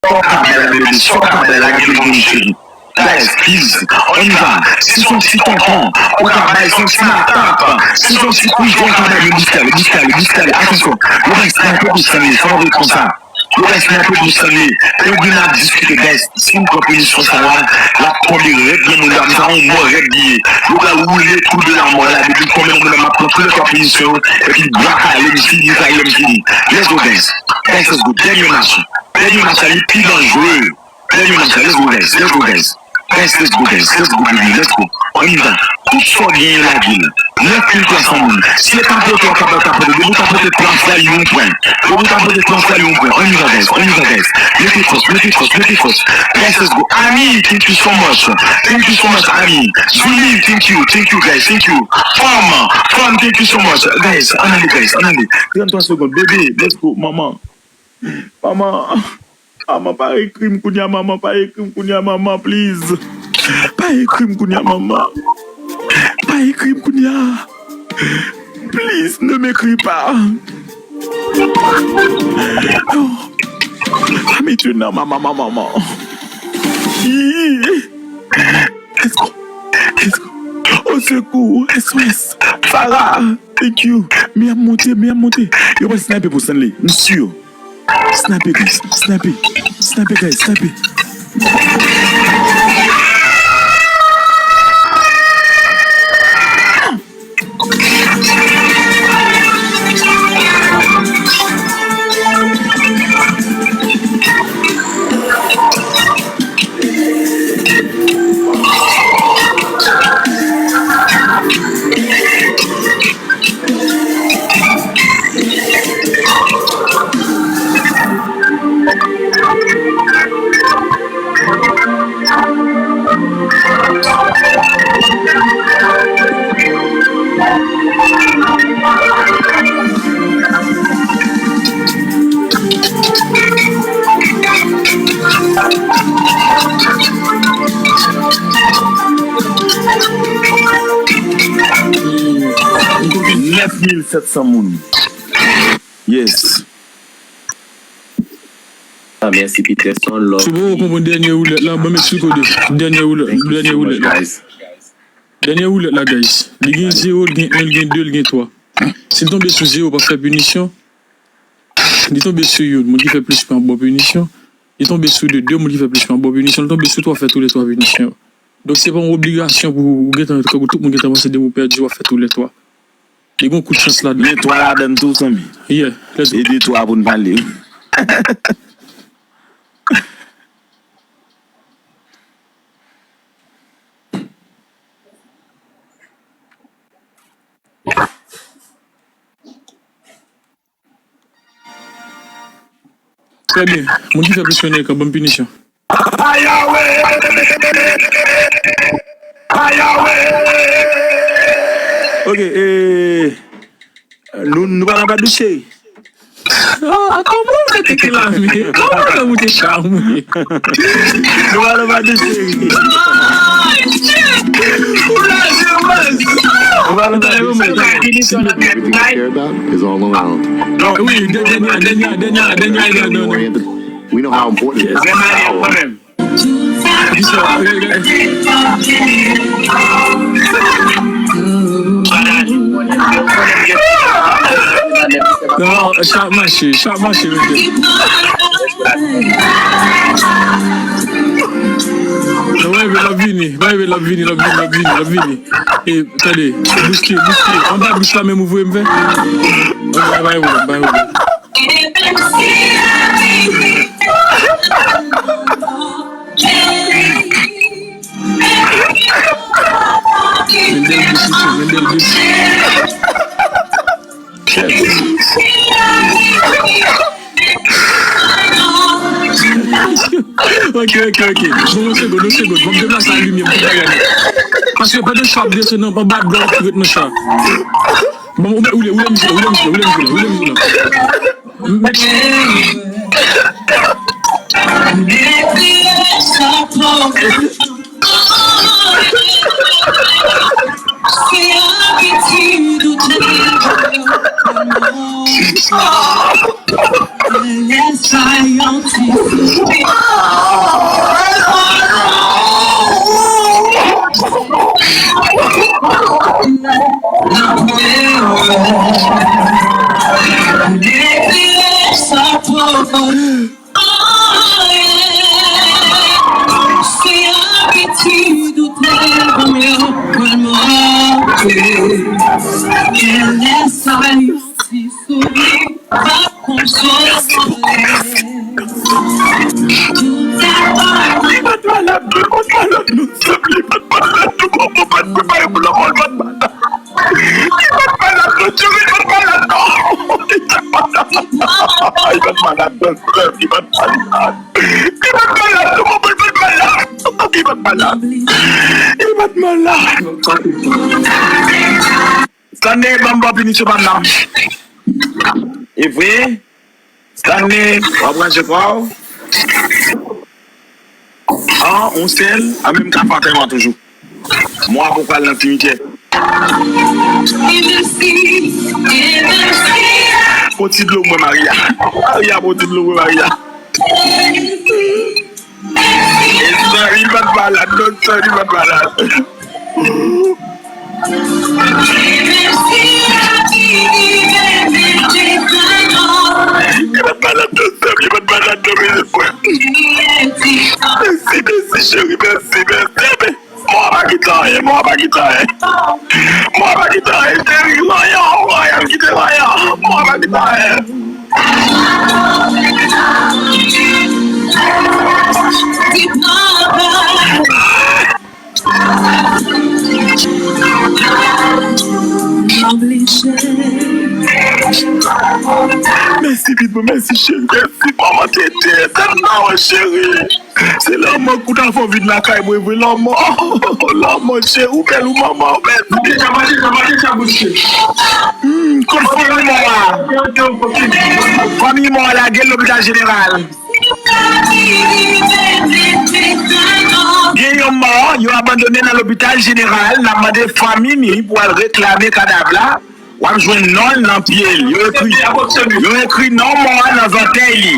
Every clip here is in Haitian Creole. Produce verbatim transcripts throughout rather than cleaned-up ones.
Sa w ka bay la, bebe, sa w ka bay la, gen moun cheri. Guys, please, on y va. Si se yon ti tonton, ou ka bay, se yon ti matap. Si se yon ti kouzen, ou ka bay, men bouskale, bouskale, bouskale. Atansyon, yo bay sniper pou Stanley, sa w vle konsa. Yo bay sniper pou Stanley. Yo di n ap diskite, guys. Si m pran pinisyon sa a, l ap tonbe rèd nan moun la, sa yon mò rèd li ye. Yo pral woule tou de la mò la, depi konbyen moun la m ap pran tou lè twa pinisyon yo, epi bwa kale m fini, sa lè m fini. Let's go, guys. Guys, let's go. Dènye match. Dènye match la, li pi danjere. Dènye match la, let's go, guys. Let's go, guys. Guys, let's go, guys. Let's go, baby. Let's go. On y va. Tout sa w genyen lage l. Nèf mil twa san moun. Si e tapote w kapab tapote, depi w tapote twa fwa, yon pwen. Depi w tapote twa fwa, yon pwen. On y va, guys. On y va, guys. Mete fòs, mete fòs, mete fòs. Guys, let's go. Ami, thank you so much. Thank you so much, Ami. Zuli, thank you, thank you, guys, thank you. Fam, Fam, thank you so much. Guys, ann ale, guys, ann ale. Trannntwa segonn, bebe, let's go, manman. Manman, manman, pa ekri m kounye a, manman, pa ekri m kounye a, manman, please. Pa ekri m kounye a, manman. Pa ekri m kounye a. Please, ne m'écris pas. Oh. Pa mete nan manman, manman, manman. Ih. Let's go. Let's go. Au secours, S O S. Farah, thank you. Mi ap monte, mi ap monte. Yo pral sniper pou Stanley. M si. Sniper, guys. Sniper. Sniper, guys. Sniper. Nèf mil sèt san moun. Yes. Ah, mèsi Peter, se yon love. Si w poko konprann dènye woulèt la, ban m eksplike w de. Dènye woulèt, dènye woulèt la. Dènye woulèt la, guys. Li gen zewo, li gen en, li gen de, li gen twa. Si l tonbe sou zewo, pa fè pinisyon. Li tonbe sou youn, moun ki fè plis pwen ap ba w pinisyon. Li tonbe sou de, de moun ki fè plis pwen ap ba w pinisyon. Li tonbe sou twa, fè toulètwa pinisyon. Donk, se pa yon obligasyon pou ou gentan, tankou tout moun gentan panse depi w pèdi, w ap fè toulètwa. Li gen yon kout chans ladan. Men twa ladan tou, zanmi. Yeah, let's go. E de twa pou n pale. Trè byen. Moun ki fè plis pwen nan ekran, ban m pinisyon. Ayawe! Ayawe! Ok, eh, nou, nou pa nan badous, cheri. Ah, kòman w fè teke la, men? Kòman w fè moute cha, mwen? Nou pa nan badous, cheri. Ah, shit! Ou la, je pense. Nou pa nan badous, cheri. Everything you care about is all around. Wi, dènye, dènye, dènye, dènye, dènye, non, non. We know how important it is. Vrèman, li kanmenm. Non, sa ap mache, sa ap mache, mesye. Non, mwen, l ap vini, mwen, l ap vini, l ap vini, l ap vini, l ap vini. E, tande, bouske, bouske. Anba bouch la menm ou voye m fè? Ok, pa gen pwoblèm, pa gen pwoblèm. Men bèl bouch, mesye, men bèl bouch. Ok, ok, ok. Bon, yon segonn, yon segonn. Bon, m deplase limyè m pou bagay la. Paske pandan chat ap desann nan, anba dlo ap ret nan chat. Bon, ou, ou, ou, ou, ou, ou, ou, ou, ou. Li pa t malad, non, li pa t malad, non, sèm, li pa t malad, non, kòman pa t prepare pou lanmò, li pa t malad. Li pa t malad, non, cheri, li pa t malad, non. Li pa t malad, non, sèm, li pa t malad. Li pa t malad, non, kòman li pa t malad. Li pa t malad. Li pa t malad. Stanley, ban m bò pinisyon pa m nan. E vre? Stanley, w ap ranje kò w? An, yon sèl, an menm ka fè antèman toujou. Mwa pou pral nan simityè. Poti dlo mwen, Maria. Maria, poti dlo mwen, Maria. E sè, li pa t malad, non, sè, li pa t malad. Li pa t malad, non, sè, li pa t malad, non, mezanmi. Mèsi, mèsi, cheri, mèsi, mèsi. Mò a pa kite anyen, mò a pa kite anyen. Mò a pa kite anyen, cheri, anyen, anyen, kite anyen. Mò a pa kite anyen. Mèsi, Pitbull, mèsi, cheri, mèsi, manman tete, tèt mwen, cheri. Se lanmò k pou ta fè w vin lakay mwen vre, lanmò. Lanmò, cheri, ou bèl, ou manman, ou bèl. Hmm, kot fanmi mò a? Fanmi mò a lage l lopital jeneral. Gen yon mò, yo abandone nan lopital jeneral, n ap mande fanmi ni pou al reklame kadav la. W ap jwenn non l nan pye l. Yo ekri, yo ekri non mò a nan zòtèy li.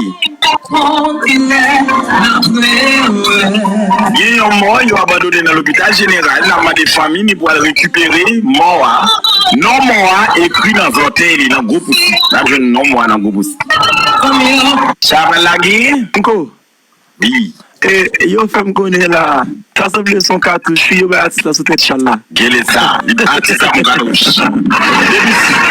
Gen yon mò yo abandone nan lopital jeneral, n ap mande fanmi ni pou al rekipere mò a. Non mò a ekri nan zòtèy li, nan gwo pous li. N ap jwenn non mò a nan gwo pous li. Sa pral lage? Nko. Wi. E, yo fè m konnen la, sa sanble se yon katouch, wi, yo bay atis la sou tèt chal la. Gele sa, li bay atis la yon katouch. Depi sou,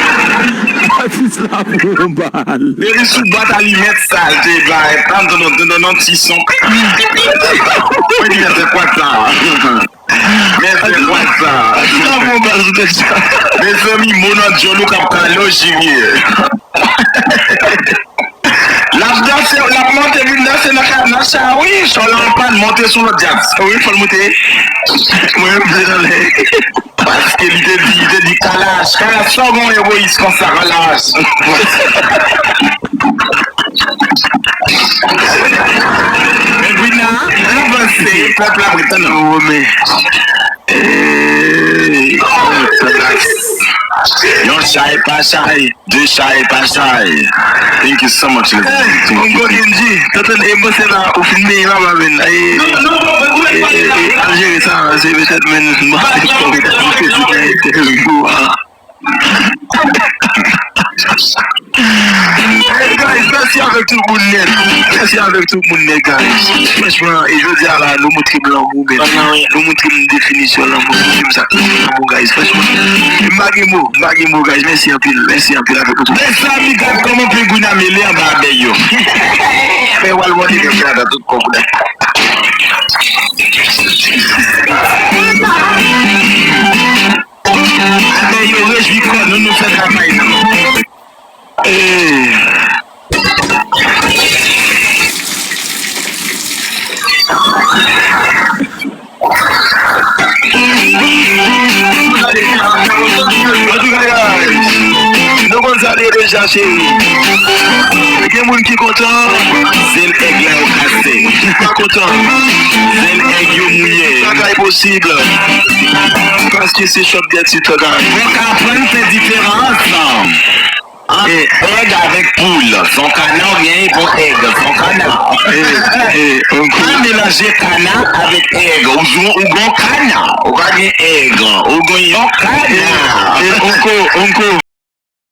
atis la pran yon bal. Depi sou bwat alimèt sa, l te bay, pa m tande, tande, tande yon ti son. Mwen di, mèt se kwa sa? Mèt se kwa sa? Atis la pran yon bal sou tèt chal. Mezanmi, mo nan djòl ou k ap kale w, Jimmy. L ap danse, l ap monte, vin danse nan ka-, nan cha, wi. Chòl la anpann, monte sou lòt djaz. Wi, fò l monte. Mwen, m vle nan lè. Paske li te di, li te di, Kalash, Kalash, sa w gen yon egoyis konsa, Kalash. Edwina, avanse, pèp la ap ret tann ou. Ey, yon chay pa chay. De chay pa chay. Thank you so much, ladies. Hey, Uncle Kenji, tenten e panse la, ou fin benyen papa, men. Ay, e, e, e, al jere sa, se petèt, men, mwen se pou mwen te di nan entèvyou a. Hey, guys, mèsi avèk tout moun nèt. Mèsi avèk tout moun nèt, guys. Franchman, e jodi a la, nou montre m lanmou, men. Nou montre m definisyon lanmou, nou montre m sa k rele lanmou, guys. Franchman, m pa gen mo, m pa gen mo, guys. Mèsi anpil, mèsi anpil avèk nou tout. Mezanmi, gad kòman pengwin nan mele anba abèy yo. Fè w al mande nèg la nan tout kò kouda. Abèy yo rejwi kò nou, nou fè travay nou. Hey. Antouka, guys, nou konn sa l ye deja, cheri. Gen moun ki kontan. Zen èg la yo kase. Ki pa kontan. Zen èg yo mouye. Bagay posib. Paske se chòp dèt sitwa, guys. Fòk aprann fè diferans. E èg avèk poul. Se yon kana w genyen pou èg. Se yon kana. E, e, Uncle. Pa melanje kana avèk èg. Ou jwenn, ou gon kana. Ou pa gen èg. Ou gon yon kana. E, e, Uncle, Uncle.